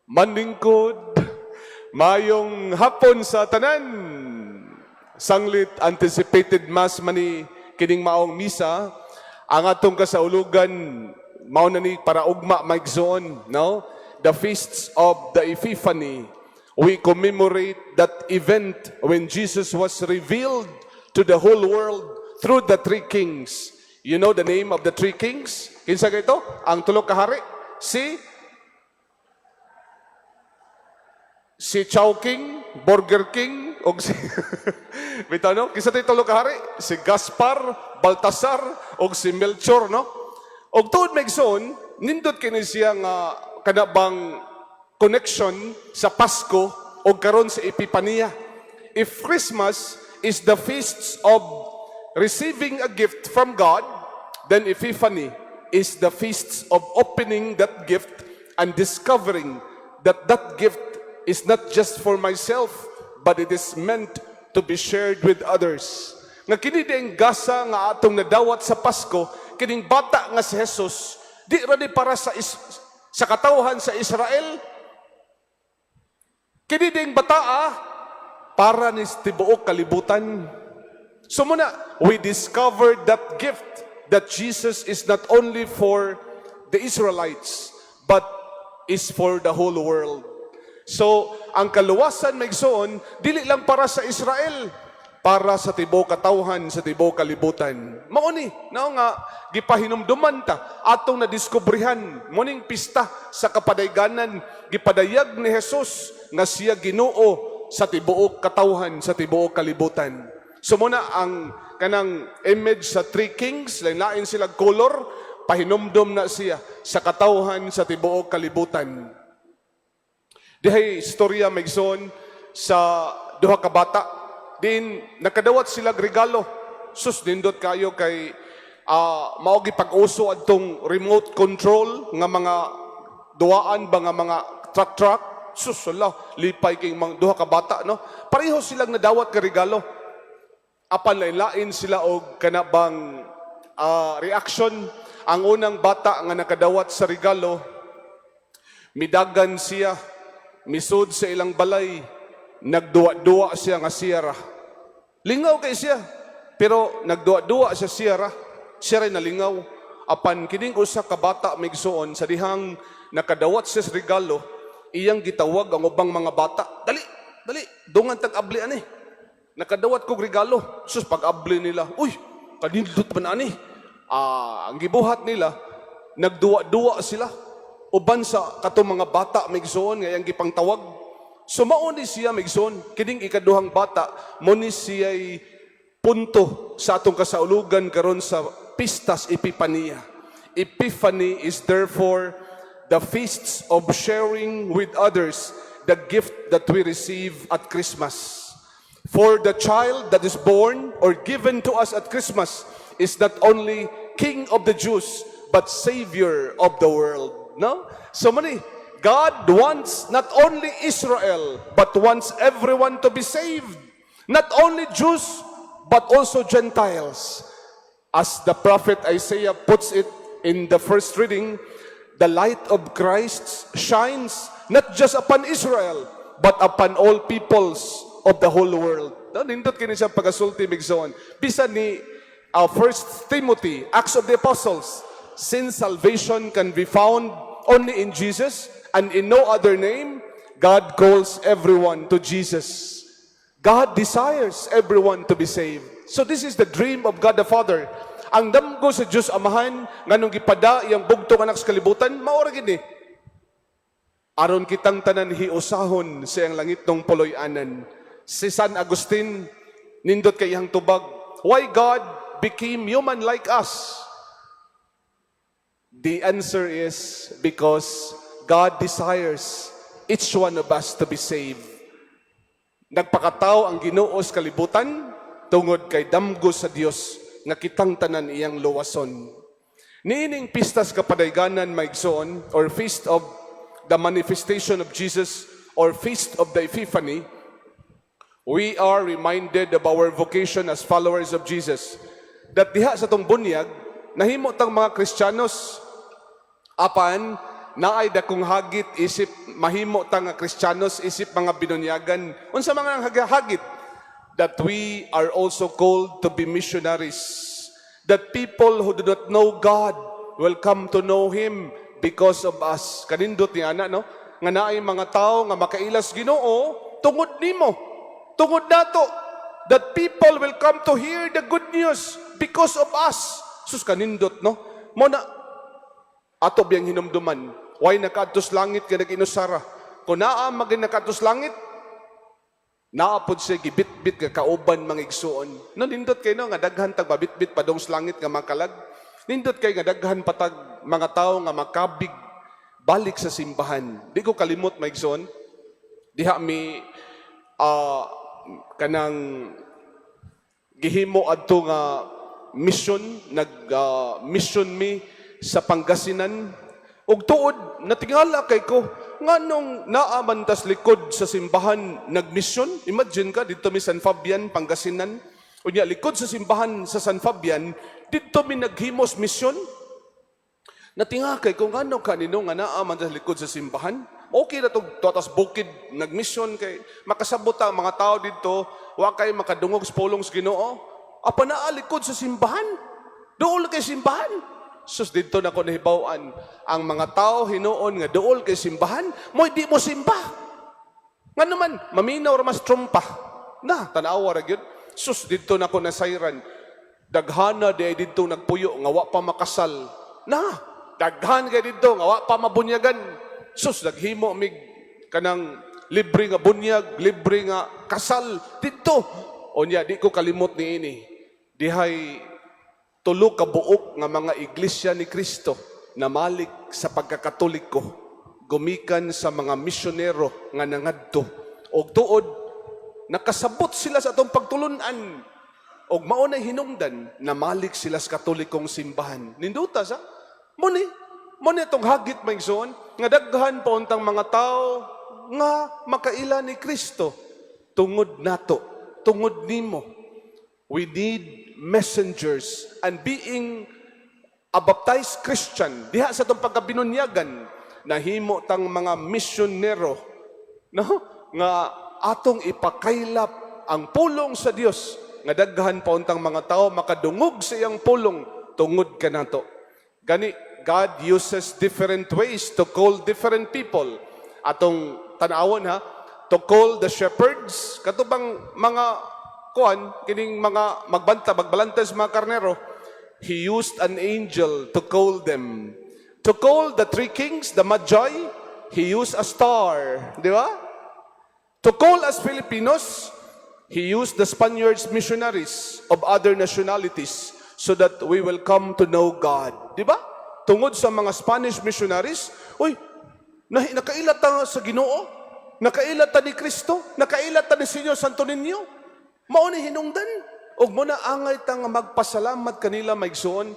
Manlingkod, maayong hapon sa tanan. Sanglit anticipated Mass man ni kining maong misa, ang atong kasaulugan mao na ni para ugma, mga igsoon, no? The feasts of the Epiphany. We commemorate that event when Jesus was revealed to the whole world through the three kings. You know the name of the three kings? Kinsa kay to? Ang tulo ka hari? Si Chowking, Burger King, og si bitaw, no? Kinsa tay tulo ka hari? Si Gaspar, Baltasar, og si Melchor, no? Og tuod, mga igsoon, nindot kini siya nga kana bang connection sa Pasko og karon sa Epipania. If Christmas is the feasts of receiving a gift from God, then Epiphany is the feasts of opening that gift and discovering that that gift is not just for myself, but it is meant to be shared with others. Nga kini ding gasa nga atong nadawat sa Pasko, kining bata nga si Jesus, di ra ni para sa katawhan sa Israel. Kini ding bataa para ni tibuok kalibutan. So muna, we discovered that gift that Jesus is not only for the Israelites, but is for the whole world. So, ang kaluwasan, mga igsoon, dili lang para sa Israel, para sa tibuok katawhan sa tibuok kalibutan. Mao ni, no, nga gipahinumduman ta atong nadiskubrehan muning pista sa kapadayganan, gipadayag ni Jesus nga siya Ginoo sa tibuok katawhan sa tibuok kalibutan. So muna ang kanang image sa three kings, lain-lain sila color, pahinumdum na siya sa katawhan sa tibuok kalibutan. Dihay istorya, mga igsoon, sa duha ka bata. Din nakadawat sila regalo. Sus, nindot kayo kay mao gipag-uso adtong remote control nga mga duwaan ba nga mga truck truck. Sus, wala, lipay kay mga duha ka bata, no? Pareho silang nadawat ka regalo. Apan lain-lain sila og kana bang reaction. Ang unang bata nga nakadawat sa regalo, midagan siya, misud sa ilang balay, nagduwa-duwa siya nga siyara. Lingaw kay siya, pero nagduwa-duwa siya siyara, siya rin nalingaw. Apan kining usa ka bata, mga igsoon, sa dihang nakadawat siya sa regalo, iyang gitawag ang ubang mga bata. "Dali, dali, dungan tag abli ani. Nakadawat kog regalo." Sus, pag-abli nila, "Uy, kanindot man ani." Ang gibuhat nila, nagduwa-duwa sila uban sa katong mga bata, mga igsoon, nga iyang gipangtawag. So mao ni siya, mga igsoon, kining ikaduhang bata, mo ni siya'y punto sa atong kasaulugan karon sa Pistas Epipania. Epiphany is therefore the feasts of sharing with others the gift that we receive at Christmas. For the child that is born or given to us at Christmas is not only King of the Jews, but Savior of the world. No? So many, God wants not only Israel, but wants everyone to be saved. Not only Jews, but also Gentiles. As the prophet Isaiah puts it in the first reading, the light of Christ shines not just upon Israel, but upon all peoples of the whole world. No, nindot kini siya pagasulti, mga igsoon. Bisan ni First Timothy, Acts of the Apostles, since salvation can be found only in Jesus and in no other name, God calls everyone to Jesus. God desires everyone to be saved. So this is the dream of God the Father. Ang damgo sa Diyos Amahan, nganong gipada iyang bugtong anak sa kalibutan, mao ra gid ni. Aron kitang tanan hiusahon sa iyang langitnong puloy-anan. Si San Agustin, nindot kay iyang tubag, why God became human like us? The answer is because God desires each one of us to be saved. Nagpakatao ang Ginoo sa kalibutan tungod kay damgo sa Dios nga kitang tanan iyang luwason. Niining pistas kapadayganan, mga igsoon, or feast of the manifestation of Jesus or feast of the Epiphany, we are reminded of our vocation as followers of Jesus. That diha sa atong bunyag, nahimo tang mga Kristiyanos, apan Naay dakong hagit isip mahimo ta nga Kristiyanos, isip mga binunyagan. Unsa mga hagit? That we are also called to be missionaries. That people who do not know God will come to know Him because of us. Kanindot ni ana, no? Nga naay mga tao nga makaila sa Ginoo tungod nimo. Tungod nato. That people will come to hear the good news because of us. Sus, kanindot, no? Mao na ato biyang hinumduman, way nakaadtos langit nga nag-inusara. Kung naa maging nakaadtos langit, naa pod siya gibitbit nga kauban, mga igsuon. No, nindot kay, no, nga daghan tag mabitbit padong sa langit nga makalag. Nindot kay nga daghan patag mga tao nga makabig balik sa simbahan. Di ko kalimot, mga igsuon. Diha mi kanang gihimo adto nga mission, nag mission mi sa Pangasinan ug tuod natingala kay ko nganong naa man tas likod sa simbahan nagmission. Imagine ka, didto mi San Fabian, Pangasinan, unya likod sa simbahan sa San Fabian didto mi naghimos mission. Natinga kay kung ngano kanino nga naa man sa likod sa simbahan. Okay na tong tuatas bukid nagmission kay makasabot ang mga tao didto, wa kay makadungog sa pulong sa Ginoo. Apa naa likod sa simbahan? Duol kay simbahan. Sus, didto na ko nahibaw-an ang mga tao hinuon nga duol kay simbahan, mo di mo simba. Nga naman, maminaw ra mas trumpa. Na, tanawa ra gyud. Sus, didto na ko nasayran. Daghana di ay didto nagpuyo nga wa pa makasal. Na, daghan kay didto nga wa pa mabunyagan. Sus, naghimo mig kanang libre nga bunyag, libre nga kasal didto. Unya di ko kalimot niini. Dihay tulo ka buok nga mga Iglesia ni Cristo namalik sa pagkakatoliko gumikan sa mga misyonero nga nangadto. Og tuod nakasabot sila sa atong pagtulunan og mao nay hinungdan namalik sila sa Katolikong simbahan. Ninduta sa mo ni itong hagit, mga igsoon, nga daghan pa untang mga tao nga makaila ni Kristo tungod nato, tungod nimo. We need messengers, and being a baptized Christian diha sa atong pagkabinunyagan, nahimo tang mga misyonero, no, nga atong ipakaylap ang pulong sa Dios nga daghan pa untang mga tao makadungog sa iyang pulong tungod kanato. Gani God uses different ways to call different people. Atong tanawon ha, to call the shepherds, katubang mga kuan kining mga magbanta, magbalantay sa mga karnero, He used an angel to call them. To call the three kings, the Magi, He used a star, di ba? To call us Filipinos, He used the Spaniards, missionaries of other nationalities, so that we will come to know God. Di ba? Tungod sa mga Spanish missionaries, uy, nakaila ta sa Ginoo, nakaila ta ni Kristo, nakaila ta ni Señor Santo Niño. Mao ni hinungdan. Ug mao na angay ta nga magpasalamat kanila, mga igsoon.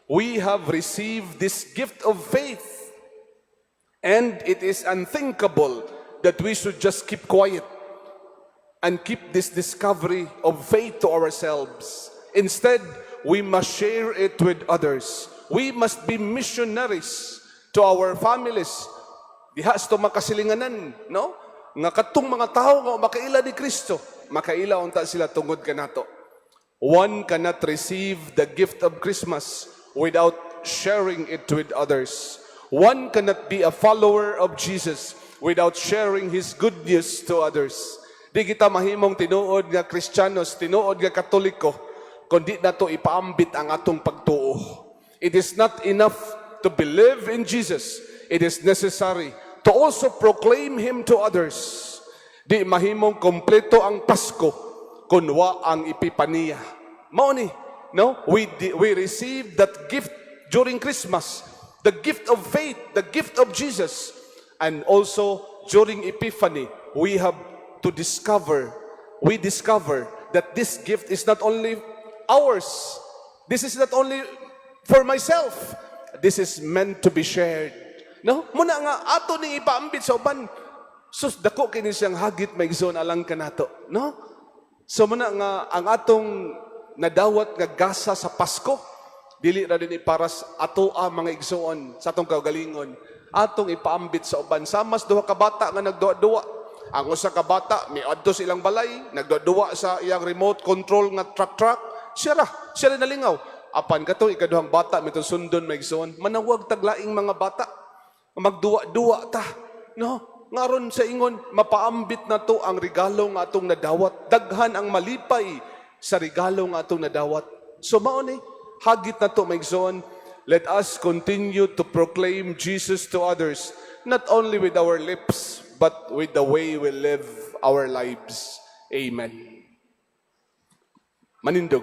We have received this gift of faith. And it is unthinkable that we should just keep quiet and keep this discovery of faith to ourselves. Instead, we must share it with others. We must be missionaries to our families. Diha sa makasilinganan, no? Nga katong mga tao nga makaila ni Kristo, makaila unta sila tungod kanato. One cannot receive the gift of Christmas without sharing it with others. One cannot be a follower of Jesus without sharing His good news to others. Di kita mahimong tinuod nga Kristiyanos, tinuod nga Katoliko, kundi nato ipaambit ang atong pagtuo. It is not enough to believe in Jesus. It is necessary to also proclaim Him to others. Di mahimong kompleto ang Pasko kung wa ang Epipaniya. Mao ni, no? We receive that gift during Christmas, the gift of faith, the gift of Jesus. And also during Epiphany, we have to discover, we discover that this gift is not only ours. This is not only for myself. This is meant to be shared. No? Mao na nga ato ning ipaambit sa uban. Sus, dako kini siyang hagit, mga igsoon, alang kanato, no? So mao na nga ang atong nadawat nga gasa sa Pasko dili ra din para sa atoa, mga igsoon, sa atong kaugalingon. Atong ipaambit sa uban. Sama sa duha ka bata nga nagduwa-duwa. Ang usa ka bata miadto sa ilang balay, nagduwa sa iyang remote control nga truck-truck. Siya ra nalingaw. Apan katong ikaduhang bata mitong sundon, mga igsoon, manawag tag laing mga bata. Magduwa-duwa ta. No? Ngaron sa ingon, mapaambit na to ang regalo nga atong nadawat. Daghan ang malipay sa regalo nga atong nadawat. So mao ni, hagit na to, mga igsoon, let us continue to proclaim Jesus to others, not only with our lips, but with the way we live our lives. Amen. Manindog.